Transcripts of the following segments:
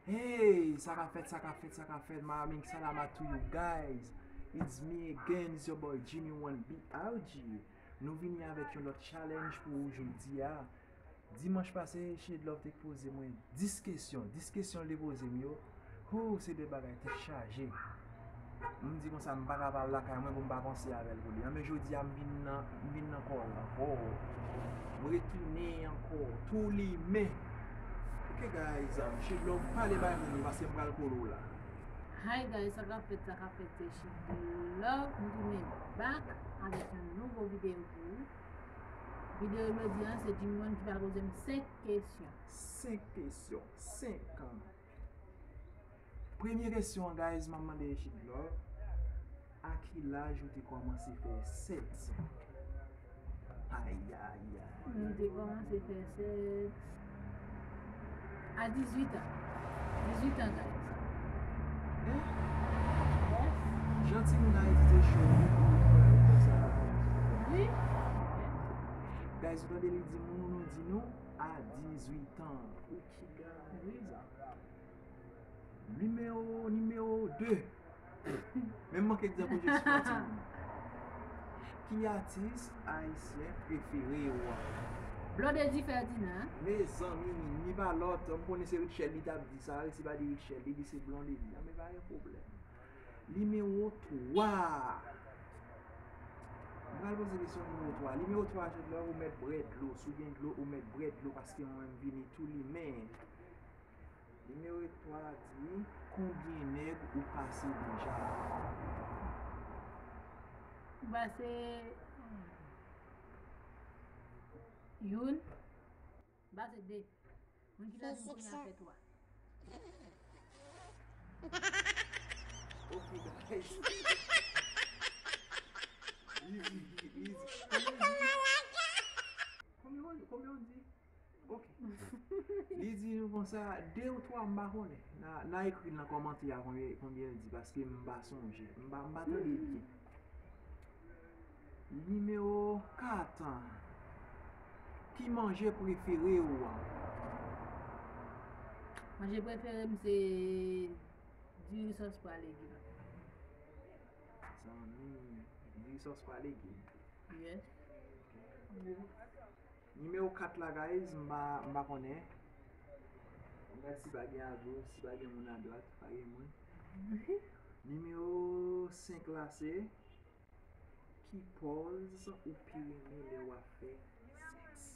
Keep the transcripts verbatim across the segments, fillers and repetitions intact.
Hey, sa ka fèt, sa ka fèt, sa ka fèt, my amigo, salamat to you guys. It's me again, it's your boy Jimmy One B R G. Nou vini avèk yon lòt challenge pou ou jodi a. Dimanch pase, Shade Love te poze mwen dis kesyon. Dis kesyon li te poze m yo. Hoo, se de bagay tèt chaje. M di konsa, m pa ka pa al lakay mwen pou m pa panse avè l pou li. Anben jodi a, m vin nan, m vin nan kò l ankò. M retounen ankò. Tou limen. Ok, guys, um, Shade Love, pale bay moun yo, paske m pral kole w la. Hi guys, sa k ap fèt, sa k ap fèt, se Shade Love. M tounen back avèk yon nouvo videyo pou ou. Videyo jodi a, se Jimmy One ki va poze m senk kesyon. Senk kesyon. Senk. Premye kesyon an, guys, m ap mande Shade Love, a ki laj ou te kòmanse fè sèks? Ay, ay, ay. Mwen te kòmanse fè sèks a dizuit an. Dizuit an, guys. Hein? Yes. Jan timoun Ayiti te cho, wi, pou yo fè sa. Wi. Guys, ou tande li di moun, nou di nou a dizuit an. Ok, guys. Wi. Nimewo, nimewo de. Men m manke di akoz jesifati moun. Ki atis ayisyen prefere w? Blondedy Ferdinand. Mezanmi, ni pa lòt. M konnen se Rutshelle li t ap di sa, wi, si pa di Rutshelle, li di se Blondedy. Anben pa gen pwoblèm. Nimewo twa. M pral poze kesyon nimewo twa. Nimewo twa, Shade Love, ou mèt bwè dlo. Si w gen dlo, ou mèt bwè dlo, paske mwen, m vini tou limen. Nimewo twa di, konbyen nèg ou pase deja? M pase youn, m pase de. Moun ki la di m kounye a fè twa. Ok, guys. Easy, easy. Konbyen, konbyen, konbyen w di? Ok. Li di nou konsa, de ou twa, m pa konnen. N a, n a ekri nan kòmantè a konbyen, konbyen l di, paske m pa sonje. M pa, m pa tande byen. Nimewo kat. Ki manje prefere w? Manje prefere m se diri sòs pwa legim. Zanmi, diri sòs pwa legim. Yes. Nimewo kat la, guys, m pa, m pa konnen. M gad si pa gen adwat, si pa gen moun adwat, pa gen moun. Nimewo senk la se, ki pòz ou pi renmen lè w ap fè sèks?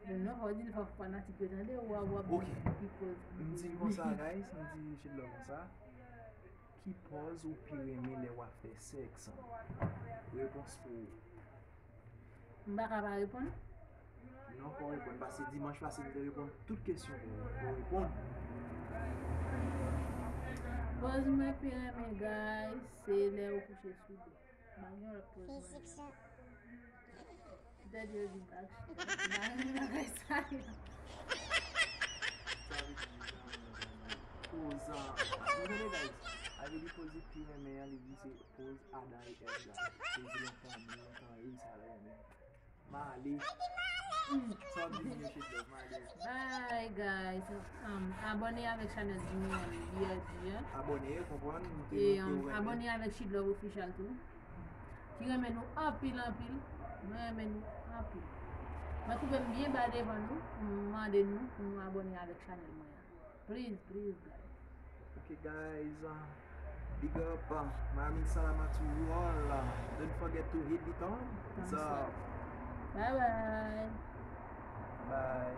Non, fò w di l fò fanatik yo tande, w ap, w ap di ki pòz. M di l konsa, guys, m di Shade Love konsa. Ki pòz ou pi renmen lè w ap fè sèks? Repons pou ou. M pa ka pa reponn? Non, fò w reponn, paske dimanch pase m te reponn tout kesyon pou ou. Fò w reponn. Pòz mwen pi renmen, guys, se lè ou kouche sou do. M pa gen lòt pòz mwen renmen. Dènye vin ak bagay sa yo. Sa vle di, poz, ah, nou konnen, guys. Sa vle di poz li pi renmen an, li di se poz Adan e Èv la. Poz li an fanmi, an fanmi, sa l renmen. M ale. Sa w ap di moun yo, Shade Love, m ale. Bye, guys. Um, abòne avèk chanèl Jimmy One B R G an. Abòne, konprann, nou te, e, nou te um, renmen. Abòne avèk Shade Love Official tou. Ki renmen nou anpil, anpil. Mwen renmen nou anpil. Mwen twouve m byen ba devan nou, m mande nou pou nou abòne avèk chanèl mwen an. Please, please, guys. Ok, guys, uh, big up, uh, Miami, salama to you all. Uh, don't forget to hit the thumbs up. Bye bye. Bye.